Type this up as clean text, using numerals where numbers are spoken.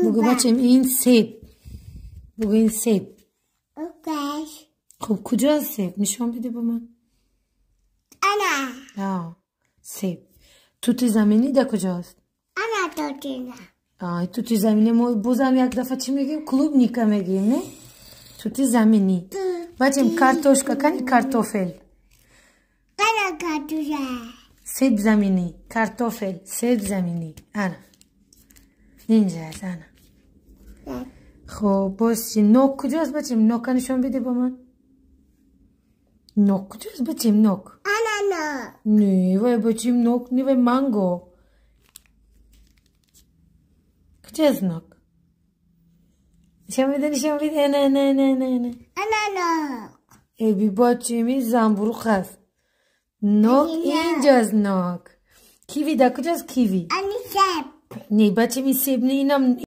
بگو بچم این سیب. بگو این سیب. خب کجا سیب؟ نشان بده به من. انا. آه سیب. توت زمینی در کجاست؟ انا توتینا. آه توت زمینی ما بازم یک دفعه چی میگیم؟ клубника میگیم نه؟ توت زمینی. بچم картошка کنی Kartoffel. انا картошка. سیب زمینی Kartoffel سیب زمینی. انا اینجا هست انا. خب باز چی؟ نوک کجاست بچم؟ نوک نشان بده با من. نوک کجاست بچم؟ نوک. انا نوک. نه وای بچم نوک نه وای مانگو. کجاست نوک؟ نشان بده نشان بده. نه نه نه نه نه. انا نوک. ای بی بچم این زنبورغ هست. نوک اینجاست نوک. کیوی در کجاست کیوی؟ انی سیب. نه بچم این سیب نه اینم.